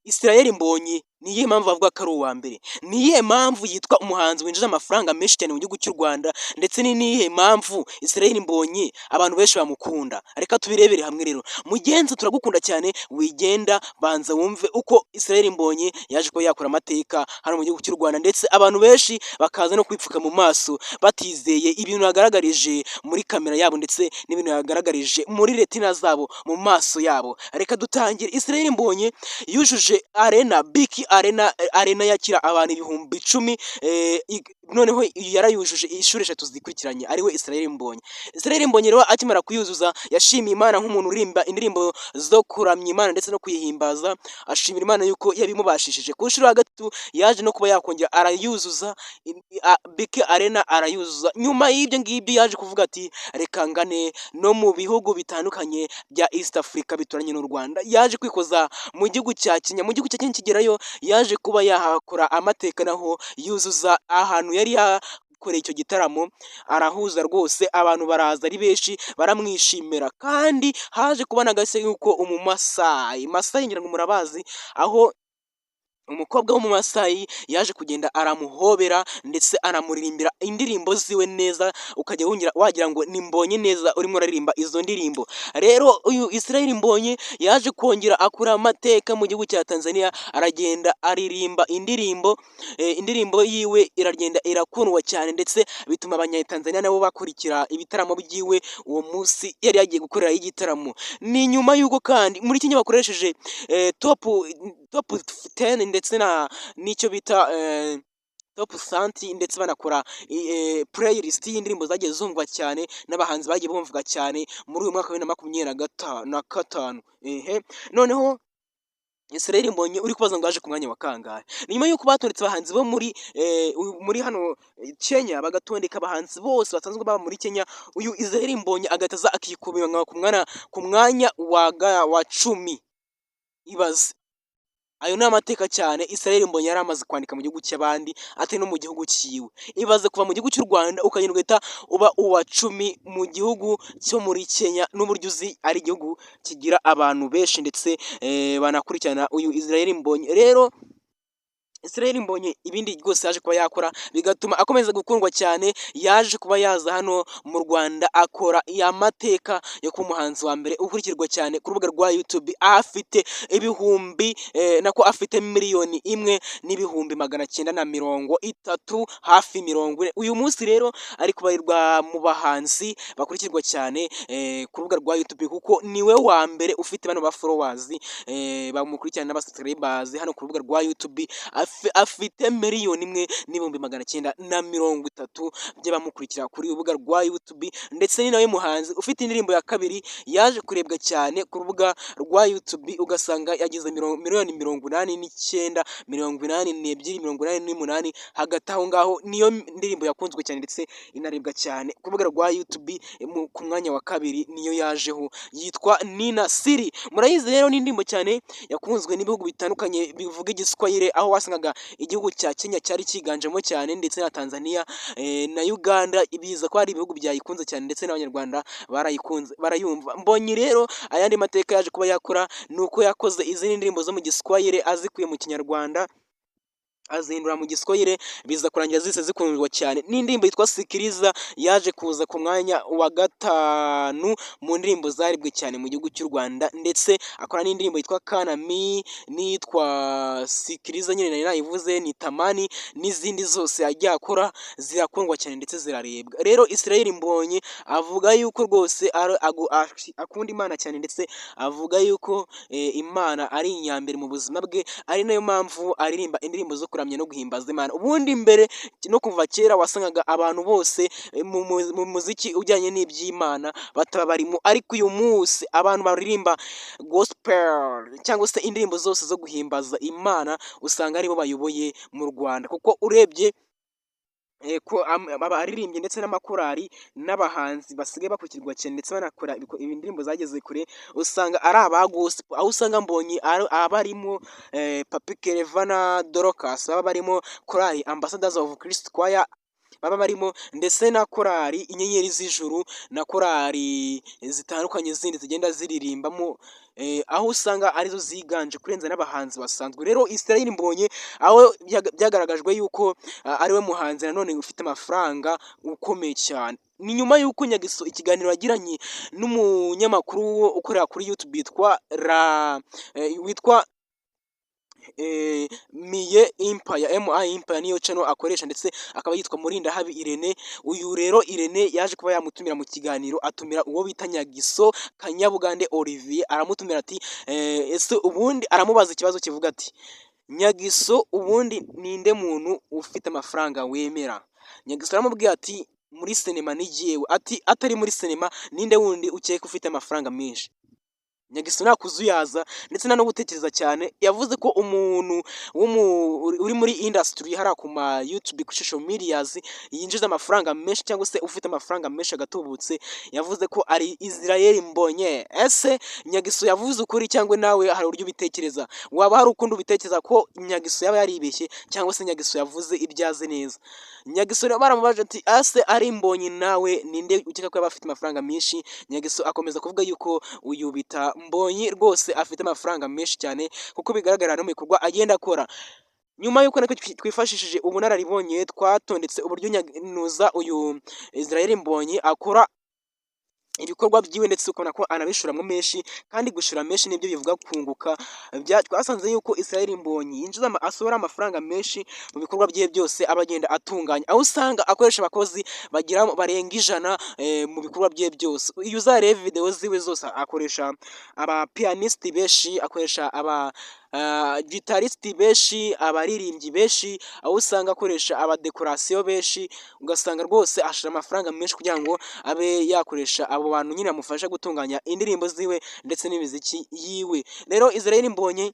Israel Mbonyi, ni iyihe mpamvu bavuga ko ari uwa mbere? Ni iyihe mpamvu yitwa umuhanzi winjiza amafaranga menshi cyane mu gihugu cy'u Rwanda? Ndetse ni niyihe mpamvu Israel Mbonyi abantu benshi bamukunda? Reka tubirebere hamwe rero. Mugenzi, turagukunda cyane, wigenda, banza wumve uko Israel Mbonyi yaje kuba yakora amateka hano mu gihugu cy'u Rwanda, ndetse abantu benshi bakaza no kwipfuka mu maso batizeye ibintu yagaragarije muri kamera yabo, ndetse n'ibintu yagaragarije muri retina zabo, mu maso yabo. Reka dutangire. Israel Mbonyi yujuje arena, BK Arena, arena yakira abantu 10,000, noneho yarayujuje inshuro eshatu zikurikiranye, ariwe Israel Mbonyi. Israel Mbonyi rero akimara kuyuzuza yashimiye Imana nk'umuntu uririmba indirimbo zo kuramya Imana ndetse no kuyihimbaza, ashimira Imana yuko yabimubashishije. Ku nshuro ya gatatu yaje no kuba yakongera arayuzuza, BK Arena arayuzuza. Nyuma y'ibyo ngibyo yaje kuvuga ati: "Reka ngane no mu bihugu bitandukanye bya East Africa bituranye n'u Rwanda." Yaje kwikoza mu gihugu cya Kenya. Mu gihugu cya Kenya kigerayo yaje kuba yahakora amateka, naho yuzuza ahantu yari yakoreye icyo gitaramo, arahuza rwose, abantu baraza ari benshi, baramwishimira. Kandi haje kubona agashya yuko Umumasayi, Masayi ngira ngo murabazi, aho umukobwa w'Umumasayi yaje kugenda aramuhobera, ndetse anamuririmbira indirimbo ziwe neza, ukajya wongera wagira ngo ni Mbonyi neza urimo uraririmba izo ndirimbo. Rero uyu Israel Mbonyi yaje kongera akora amateka mu gihugu cya Tanzania, aragenda aririmba indirimbo, indirimbo yiwe iragenda irakundwa cyane, ndetse bituma Abanyatanzania nabo bakurikira ibitaramo byiwe uwo munsi yari yagiye gukorerayo igitaramo. Ni nyuma y'uko kandi muri Kenya bakoresheje top 10 ndetse na n'icyo bita top 30, ndetse banakora playlist y'indirimbo zagiye zumvwa cyane n'abahanzi bagiye bumvwa cyane muri uyu mwaka wa 2025. Ehe, noneho Israel Mbonyi uri kubaza ngo yaje ku mwanya wa kangahe? Ni nyuma y'uko batoretse abahanzi bo muri hano Kenya, bagatondeka abahanzi bose basanzwe baba muri Kenya, uyu Israel Mbonyi agahita aza akikubira ku mwanya wa 10. Ibaze! Ayo ni amateka cyane Israel Mbonyi yari amaze kwandika mu gihugu cy'abandi, atari no mu gihugu cyiwe. Ibaze kuva mu gihugu cy'u Rwanda ukagenda ugahita uba uwa 10 mu gihugu cyo muri Kenya, n'uburyo uzi ari igihugu kigira abantu benshi ndetse banakurikirana uyu Israel Mbonyi. Rero Israel Mbonyi ibindi rwose yaje kuba yakora bigatuma akomeza gukundwa cyane, yaje kuba yaza hano mu Rwanda akora amateka yo kuba umuhanzi wa mbere ukurikirwa cyane ku rubuga rwa YouTube, aho afite ibihumbi, nako afite 1,930,000, hafi 40. Uyu munsi rero ari kubarirwa mu bahanzi bakurikirwa cyane ku rubuga rwa YouTube, kuko niwe wa mbere ufite bano ba followers bamukurikirana n'aba subscribers hano ku rubuga rwa YouTube. Afite 1,930,000 by'abamukurikira kuri urubuga rwa YouTube, ndetse ni nawe muhanzi ufite indirimbo ya kabiri yaje kurebwa cyane ku rubuga rwa YouTube, ugasanga yagize 89 miliyoni, 82, 88, hagati aho ngaho. Niyo ndirimbo yakunzwe cyane ndetse inarebwa cyane ku rubuga rwa YouTube ku mwanya wa kabiri niyo yajeho, yitwa Nina Siri. Murayizi rero, ni indirimbo cyane yakunzwe n'ibihugu bitandukanye bivuga Igiswahili, aho wasangaga igihugu cya Kenya cyari cyiganjemo cyane, ndetse na Tanzania na Uganda, biza ko ari ibihugu byayikunze cyane, ndetse n'Abanyarwanda barayikunze, barayumva. Mbonyi rero ayandi mateka yaje kuba yakora ni uko yakoze izindi ndirimbo zo mu Giswahili azikuye mu Kinyarwanda, azihindura mu Giswahili, biza kurangira zise zikundwa cyane. N'indirimbo yitwa Sikiliza yaje kuza ku mwanya wa gatanu mu ndirimbo zaribwe cyane mu gihugu cy'u Rwanda, ndetse akora n'indirimbo yitwa Kanami, n'iyitwa Sikiliza nyine nari nayivuze, ni Tamani, n'izindi zose yagiye akora zirakundwa cyane ndetse zirarebwa. Rero Israel Mbonyi avuga yuko rwose akunda Imana cyane, ndetse avuga yuko Imana ari inyambere mu buzima bwe, ari nayo mpamvu aririmba indirimbo zo kuramya no guhimbaza Imana. Ubundi mbere no kuva kera wasangaga abantu bose mu muziki ujyanye n'iby'Imana bataba barimo, ariko uyu munsi abantu baririmba gospel cyangwa se indirimbo zose zo guhimbaza Imana usanga aribo bayoboye mu Rwanda, kuko urebye ko abaririmbyi ndetse n'amakorali n'abahanzi basigaye bakurikirwa cyane ndetse banakora indirimbo zageze kure, usanga ari aba gospel, aho usanga Mbonyi abarimo Papi Clever na Dorcas, baba barimo korali Ambassadors of Christ Choir baba barimo, ndetse na korali Inyenyeri z'Ijuru na korali zitandukanye zindi zigenda ziririmbamo. aho usanga arizo ziganje kurenza n'abahanzi basanzwe. Rero Israel Mbonyi, aho byagaragajwe yuko ariwe muhanzi nanone ufite amafaranga ukomeye cyane, ni nyuma y'uko Nyagiso ikiganiro yagiranye n'umunyamakuru ukorera kuri YouTube witwa Miye Empire, MI Empire niyo channel akoresha, ndetse akaba yitwa Murindahabi Irene. Uyu rero Irene yaje kuba yamutumira mu kiganiro, atumira uwo bita Nyagiso Kanyabugande Olivier, aramutumira ati: "Ese ubundi", aramubaza ikibazo kivuga ati: "Nyagiso, ubundi ninde muntu ufite amafaranga wemera?" Nyagiso aramubwira ati: "Muri sinema ni jyewe." Ati: "Atari muri sinema, ninde wundi ukeka ufite amafaranga menshi?" Nyagiso nta kuzuyaza ndetse nta no gutekereza cyane, yavuze ko umuntu uri muri industry hariya ku ma YouTube, kuri social medias, yinjiza amafaranga menshi cyangwa se ufite amafaranga menshi agatubutse, yavuze ko ari Israel Mbonyi. Ese Nyagiso yavuze ukuri, cyangwa nawe hari uburyo ubitekereza? Waba hari ukundi ubitekereza, ko Nyagiso yaba yaribeshye cyangwa se Nyagiso yavuze ibyo azi neza? Nyagiso rero baramubaje ati: "Ase ari Mbonyi, nawe ninde ukeka ko yaba afite amafaranga menshi?" Nyagiso akomeza kuvuga yuko uyu bita Mbonyi rwose afite amafaranga menshi cyane, kuko bigaragara no mu bikorwa agenda akora. Nyuma y'uko natwe twifashishije ubunararibonye, twatondetse uburyo nyanuza uyu Israel Mbonyi akora ibikorwa byiwe, ndetse ukabona ko anabishoramo menshi, kandi gushora menshi nibyo bivuga kunguka. Twasanze yuko Israel Mbonyi yinjiza, asohora amafaranga menshi mu bikorwa bye byose aba agenda atunganya, aho usanga akoresha abakozi bagira barenga 100 mu bikorwa bye byose. Iyo uzareba video ziwe zose, akoresha aba pianist benshi, akoresha aba guitarist benshi, abaririmbyi benshi, aho usanga akoresha abadekorasiyo benshi, ugasanga rwose ashira amafaranga menshi kugira ngo abe yakoresha abo bantu nyine bamufasha gutunganya indirimbo ziwe ndetse n'imiziki yiwe. Rero Israel Mbonyi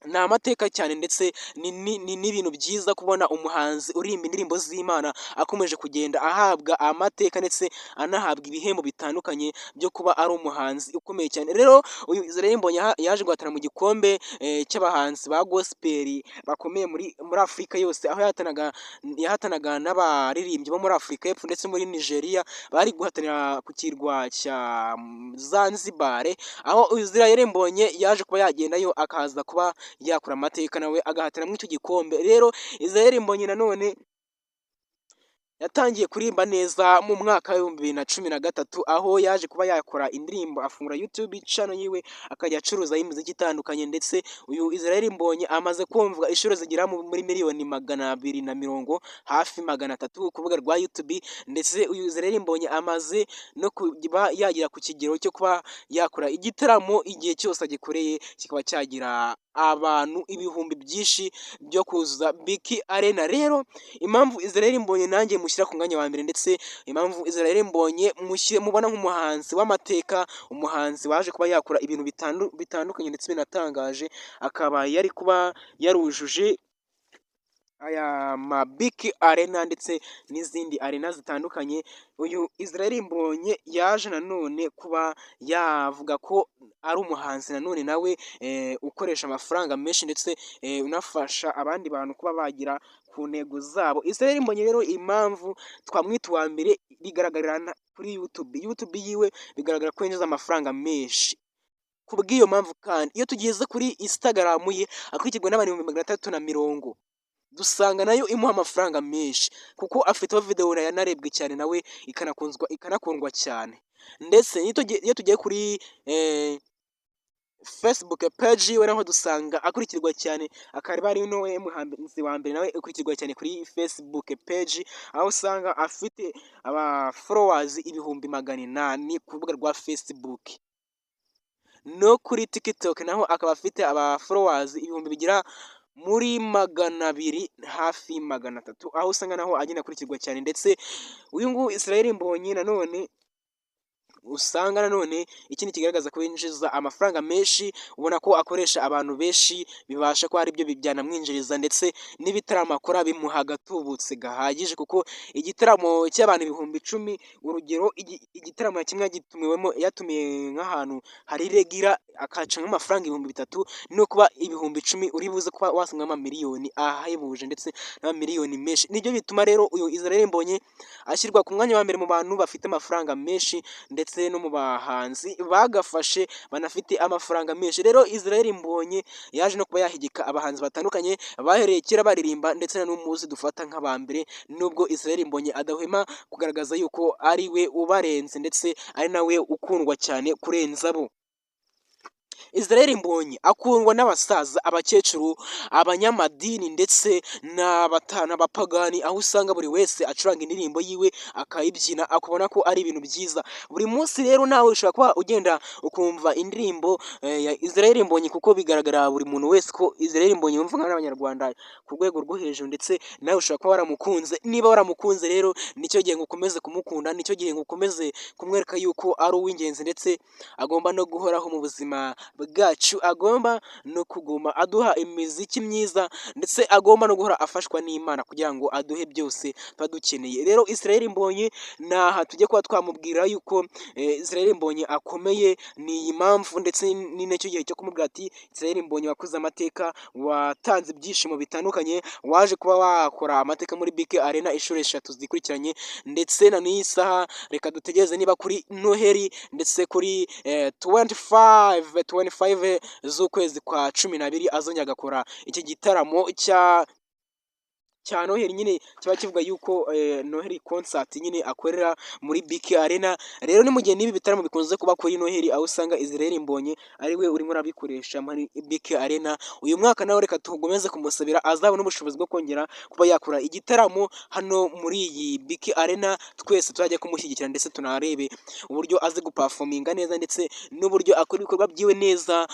ni amateka cyane, ndetse ni n'ibintu byiza kubona umuhanzi uririmba indirimbo z'Imana akomeje kugenda ahabwa amateka, ndetse anahabwa ibihembo bitandukanye byo kuba ari umuhanzi ukomeye cyane. Rero uyu Israel Mbonyi yaje guhatana mu gikombe cy'abahanzi ba gospel bakomeye muri Afurika yose, aho yahatanaga n'abaririmbyi bo muri Afurika y'Epfo ndetse muri Nigeria, bari guhatanira ku kirwa cya Zanzibar, aho Israel Mbonyi yaje kuba yagendayo, akaza kuba yakora amateka, nawe agahatana muri icyo gikombe. Rero Israel Mbonyi nanone yatangiye kuririmba neza mu mwaka w'2013, aho yaje kuba yakora indirimbo, afungura YouTube channel yiwe, akajya acuruzaho imiziki itandukanye. Ndetse uyu Israel Mbonyi amaze kumvwa inshuro zigera muri miliyoni 220, hafi 300, ku rubuga rwa YouTube. Ndetse uyu Israel Mbonyi amaze no kuba yagera ku kigero cyo kuba yakora igitaramo, igihe cyose agikoreye kikaba cyagira abantu ibihumbi byinshi byo kuzuza BK Arena. Rero impamvu Israel Mbonyi nanjye mushyira ku mwanya wa mbere, ndetse impamvu Israel Mbonyi mubona nk'umuhanzi w'amateka, umuhanzi waje kuba yakora ibintu bitandukanye ndetse binatangaje, akaba yari kuba yarujuje aya ma BK Arena ndetse n'izindi arena zitandukanye. Uyu Israel Mbonyi yaje nanone kuba yavuga ko ari umuhanzi nanone nawe ukoresha amafaranga menshi, ndetse unafasha abandi bantu kuba bagera ku ntego zabo. Israel Mbonyi rero, impamvu twamwita uwa mbere bigaragarira kuri YouTube. YouTube yiwe bigaragara ko yinjiza amafaranga menshi. Ku bw'iyo mpamvu kandi, iyo tugeze kuri Instagram ye, akurikirwa n'abantu 360,000, dusanga nayo imuha amafaranga menshi, kuko afiteho video yanarebwe cyane, nawe ikanakundwa cyane. Ndetse iyo tugiye kuri Facebook page yiwe, naho dusanga akurikirwa cyane, akaba ari nawe muhanzi wa mbere nawe ukurikirwa cyane kuri Facebook page, aho usanga afite aba followers 800,000 ku rubuga rwa Facebook. No kuri TikTok naho akaba afite aba followers ibihumbi bigera muri 200, hafi 300, aho usanga naho agenda akurikirwa cyane. Ndetse uyu nguyu Israel Mbonyi nanone, usanga nanone ikindi kigaragaza ko yinjiza amafaranga menshi, ubona ko akoresha abantu benshi, bibasha kuba aribyo byanamwinjiriza, ndetse n'ibitaramo akora bimuha agatubutse gahagije, kuko igitaramo cy'abantu 10,000, urugero igitaramo kimwe yagitumiwemo, yatumiye nk'ahantu hari regular, akaca nk'amafaranga 3000, no kuba 10,000 uri buze kuba wasangamo amamiliyoni ahebuje ndetse n'amamiliyoni menshi. Nibyo bituma rero uyu Israel Mbonyi ashyirwa ku mwanya wa mbere mu bantu bafite amafaranga menshi ndetse. ndetse no mu bahanzi bagafashe banafite amafaranga menshi. Rero Israel Mbonyi yaje no kuba yahigika abahanzi batandukanye bahereye kera baririmba, ndetse na n'umunsi dufata nk'aba mbere, nubwo Israel Mbonyi adahwema kugaragaza yuko ari we ubarenze ndetse ari nawe ukundwa cyane kurenza bo. Israel Mbonyi akundwa n'abasaza, abakecuru, abanyamadini ndetse n'abapagani, aho usanga buri wese acuranga indirimbo yiwe akayibyina, akabona ko ari ibintu byiza. Buri munsi rero nawe ushobora kuba ugenda ukumva indirimbo ya Israel Mbonyi, kuko bigaragara buri muntu wese ko Israel Mbonyi yumvwa n'Abanyarwanda ku rwego rwo hejuru, ndetse nawe ushobora kuba waramukunze. Niba waramukunze rero, nicyo gihe ngo ukomeze kumukunda, nicyo gihe ngo ukomeze kumwereka yuko ari uw'ingenzi, ndetse agomba no guhoraho mu buzima bwacu, agomba no kuguma aduha imiziki myiza, ndetse agomba no guhora afashwa n'Imana kugira ngo aduhe byose tuba dukeneye. Rero Israel Mbonyi ni aha tujye kuba twamubwira yuko Israel Mbonyi akomeye. Ni iyi mpamvu ndetse ni nacyo gihe cyo kumubwira ati: "Israel Mbonyi, wakoze amateka, watanze ibyishimo bitandukanye, waje kuba wakora amateka muri BK Arena inshuro eshatu zikurikiranye." Ndetse na n'iyi saha reka dutegereze niba kuri Noheli, ndetse kuri 25 z'ukwezi kwa 12 azongera agakora iki gitaramo cya Noheli nyine, kiba kivuga yuko Noheli concert nyine akorera muri BK Arena. Rero ni mu gihe n'ibi bitaramo bikunze kuba kuri Noheli, aho usanga Israel Mbonyi ari we urimo urabikoresha muri BK Arena. Uyu mwaka nawe reka tukomeze kumusabira azabone ubushobozi bwo kongera kuba yakora igitaramo hano muri iyi BK Arena, twese tuzajya kumushyigikira, ndetse tunarebe uburyo azi guperforminga neza, ndetse n'uburyo akora ibikorwa byiwe neza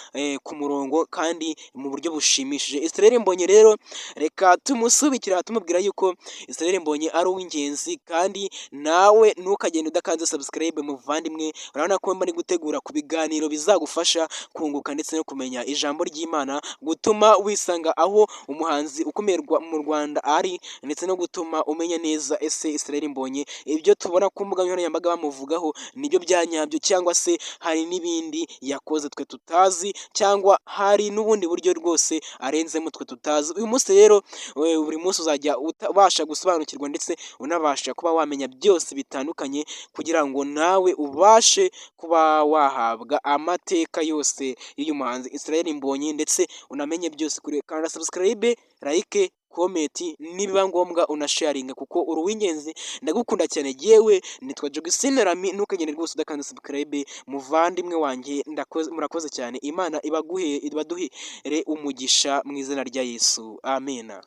ku murongo kandi mu buryo bushimishije. Israel Mbonyi rero reka tumusubikira tumubwira yuko Israel Mbonyi ari uw'ingenzi. Kandi nawe ntukagende udakanze subscribe, muvandimwe. Urabona ko mba gutegura ku biganiro bizagufasha kunguka ndetse no kumenya ijambo ry'Imana, gutuma wisanga aho umuhanzi ukomeye mu Rwanda ari, ndetse no gutuma umenya neza ese Israel Mbonyi ibyo tubona ku mbuga nkoranyambaga bamuvugaho nibyo bya nyabyo, cyangwa se hari n'ibindi yakoze twe tutazi, cyangwa hari n'ubundi buryo rwose arenzemo twe tutazi. Uyu munsi rero, buri munsi uzajya ubasha gusobanukirwa ndetse unabasha kuba wamenya byose bitandukanye, kugira ngo nawe ubashe kuba wahabwa amateka yose y'uyu muhanzi Israel Mbonyi, ndetse unamenye byose kuri. Kanda subscribe, like, comment, nibiba ngombwa unasharinga, kuko uri uw'ingenzi. Ndagukunda cyane. Yewe, nitwa Jogisine Rami. Ntukagende rwose udakanda subscribe, muvandimwe wanjye. Murakoze cyane. Imana ibaguhe, ibaduhere umugisha mu izina rya Yesu, amena.